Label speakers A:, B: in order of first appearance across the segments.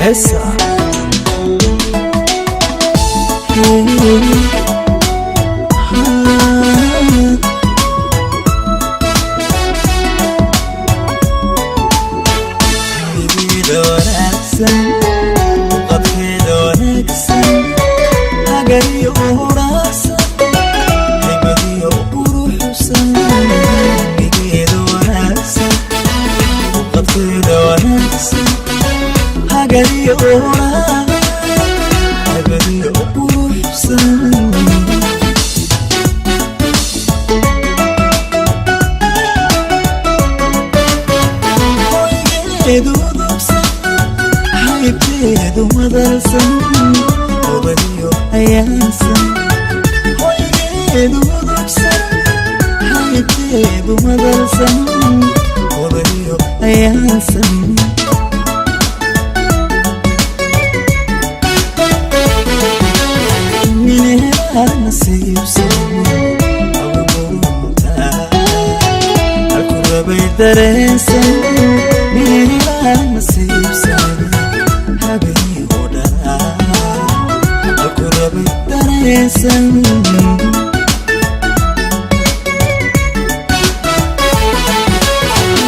A: Heesa. Hidida wanaagsan, qadkeeda wanaagsan, hagariyo uraacsan, haybadiyo quruxsan. Higeeda wanaagsan, qadkeeda wanaagsan, hagariyo uraacsan, haybadiyo quruxsan. Hoygeedu udubsan, haybteedu madalsan, odadiyo ayaansan. Hoygeedu udubsan, haybteedu madalsan, odadiyo ayaansan. Minheelaa nasiibsan, abuurta halku rabay dareensan. Minheelaa nasiibsan, habeenoo dhan halku rabay dareensan.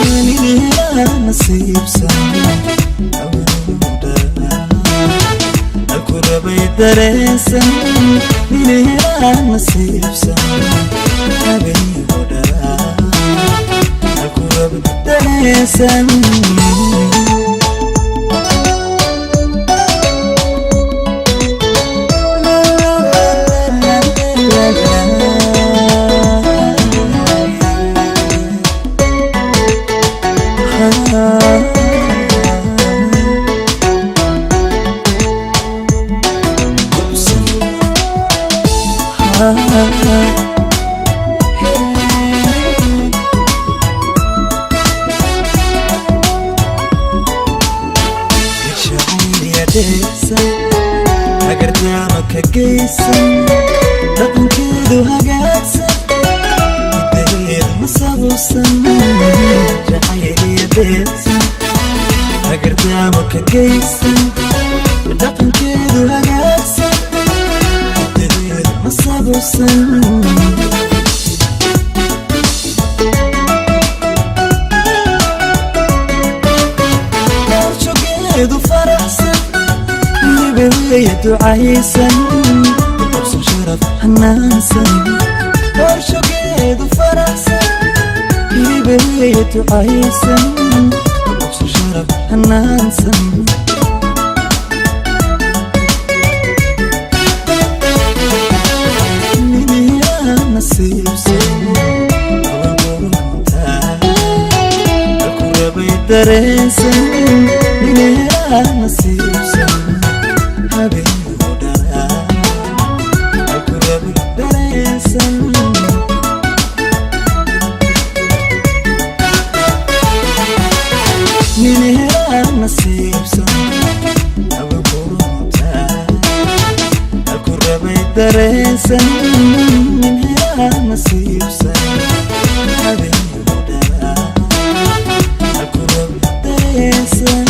A: Minheelaa nasiibsan, habeenoo dhan halku rabay dareensan. Minheelaa nasiibsan, habeenoo dhan halku rabay dareensan. Hagardaama ka geysan, dhaqankeedu hagaagsan, hidaheedu ma sabuusan. Jacayliya deesan, hagardaama ka geysan, dhaqankeedu hagaagsan, hidaheedu ma sabuusan. Jogeedu faraxsan, hibeweya ducaysan, qabsan sharaf hanaansan. Horshogeedu faraxsan, hibeweya ducaysan, qabsan sharaf hanaansan. Niniyaa nasiibsan, ababurunta halku rabay dareensan. Niniyaa nasiibsan, habeenoo dhan halku rabay dareensan. Niniyaa nasiibsan, ababurunta halku rabay dareensan. Niniyaa nasiibsan, habeenoo dhan halku rabay dareensan.